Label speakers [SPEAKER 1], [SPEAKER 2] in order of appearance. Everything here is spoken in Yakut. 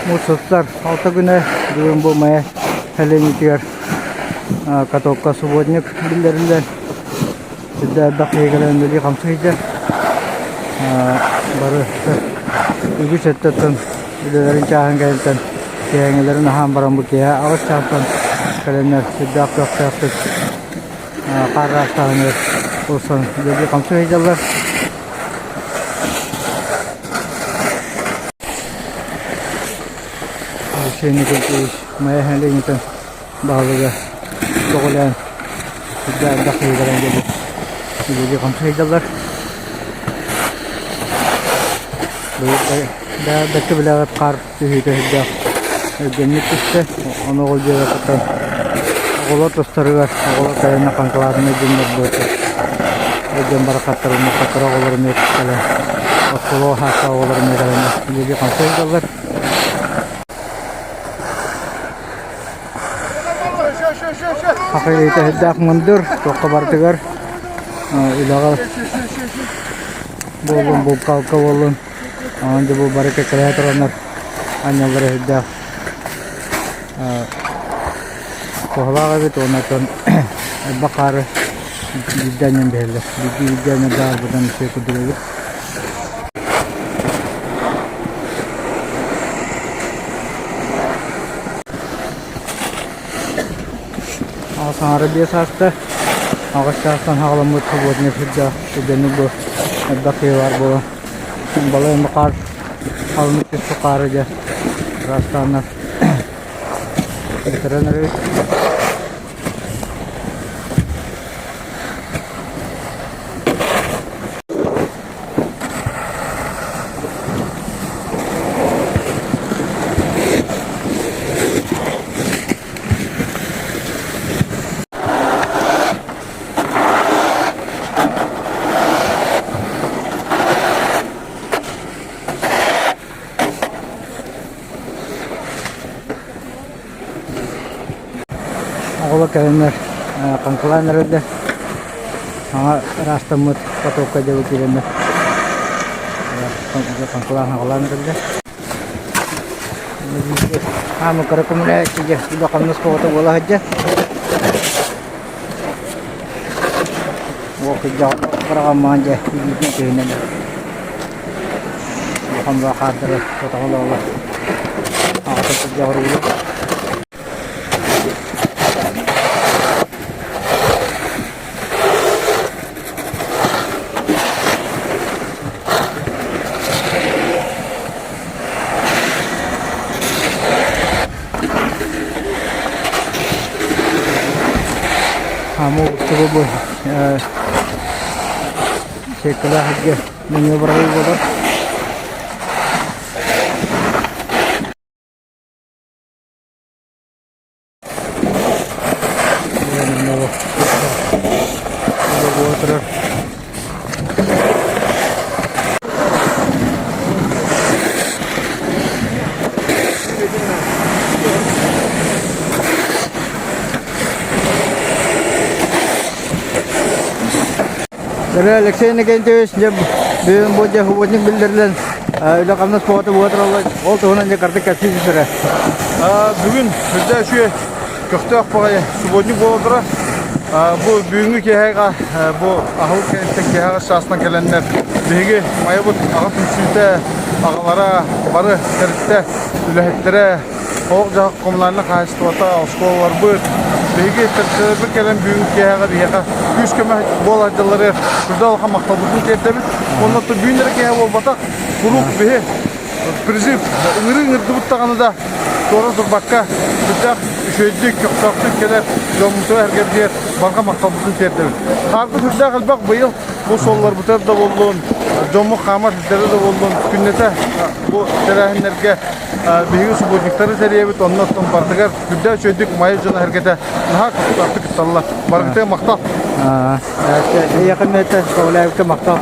[SPEAKER 1] Муус устар алта күнэ бүгүн бу Майа сэлиэнньэтигэр катокка субботник биллэриллэн сүрдээх элбэх киһи кэлэн үлэлии-хамсыы сылдьар. Бары үгүс өттүттэн үлэлэрин чааһын кэнниттэн киэһэҥҥилэрин аһаан баран бу киэһэ аҕыс чаастан кэлэннэр сүрдээх көхтөөхтүк хаар ыраастааһыныгар ылсан үлэлии-хамсыы сылдьаллар. Алексей Николаевич Майа нэһилиэнньэтин баһылыга көҕүлээн сүрдээх элбэх киһи кэлэн кэлбит үлэлии-хамсыы сылдьаллар. Бэркэ билэҕит хаар түһүүтэ сүрдээх өлгөмнүк түстэ. Ону ол дьиэҕэ оҕолор тустарыгар оҕолор кэлэннэр хаҥкылаатынай дьоннор буолта. Өлгөм барахаттар умнуххаттар оҕолор эмиэ кэлэн оскуола саастаах оҕолор эмиэ кэлэн үлэлии-хамсыы сылдьаллар. Саха илиитэ сүрдээх мындыр, туохха барытыгар үлэҕэ буоллун, булка-алка буоллун Онон дьэ бу бары кэккэлэһэ тураннар анньаллара сүрдээх туһалаах эбит уонна оттон элбэх хаары биирдэ анньан биһэллэр. Биирдии биирдэ анньан бытан үчүгэй курдук эбит. Аҕыс аҥаара биэс ааста. Аҕыс чаастан саҕаламмыт субботник сүрдээх түргэнник бу элбэх киһи баар буолан балай эмэ хаар халыҥнык түспүт хаары дьэ ыраастааннар бүтэрэн эрэбит. Оҕолор кэлэннэр хаҥкылаан эрэллэр. Саҥа ыраастаммыт потокка дьэ киирэннэр хаҥкылаан хаҕалаан эрэллэр. Хаамы кыра көмөлөөччү дьэ үлэ-хамнас оҕото буола сылдьар. Уол кырдьаҕас быраҕаммаан дьэ илиитин түһүнэн улахан хаардары сотоҕолоолор аҕата кырдьаҕар уулур. Хаамыы бу сиэккэлээх эргэ нөҥүө быраҕыы буолар. Буола турар. Алексей Иннокентьевич, дьэ бүгүн бу дьэ субботник биллэрилэн үлэ-хамнас буола буола ол туһунан дьэ картык кэпсии түсэрэ.
[SPEAKER 2] Бүгүн үрдэ үчүгэй көхтөөх баҕайы субботник буола турар. Бу бүгүҥҥү киэһэҕэ бу аһылык кэнниттэн киэһэҕэ чаастан кэлэннэр биһиги Майабыт аҕа түмсүүтэ, аҕалара бары тэрилтэ үлэһиттэрэ Олох-дьаһах коммунальнай хаһаайыстыбата, оскуолаларбыт, биһиги тэрилтэлэрбит кэлэн бүгүҥҥү киэһэҕэ биһиэхэ күүс-көмө буола сылдьалларыгар үрдэ улахан махталбытын тиэрдэбит. Уонна бүгүн эрэ киэһэ буолбатах, куруук биһи призыв ыҥырыы ыҥырдыбыт даҕаны да туора турбакка сүрдээх үчүгэйдик, көхтөөхтүк кэлэр дьоммутугар-сэргэбитигэр барҕа махталбытын тиэрдэбит. Хаарбыт сүрдээх элбэх быйыл бу суолларбытыгар да буоллун, дьоммут хаамар сирдэрэ да буоллун, күннэтэ бу тэрээһиннэргэ Биһиги субботниктары тэрийэбит, онно оттон барытыгар үрдээх үчүгэйдик Майа дьоно-сэргэтэ наһаа көхтөөхтүк кытталлар. Барыгытыгар махтал.
[SPEAKER 1] Эйиэхэ миэтэ Коваляевка махтал.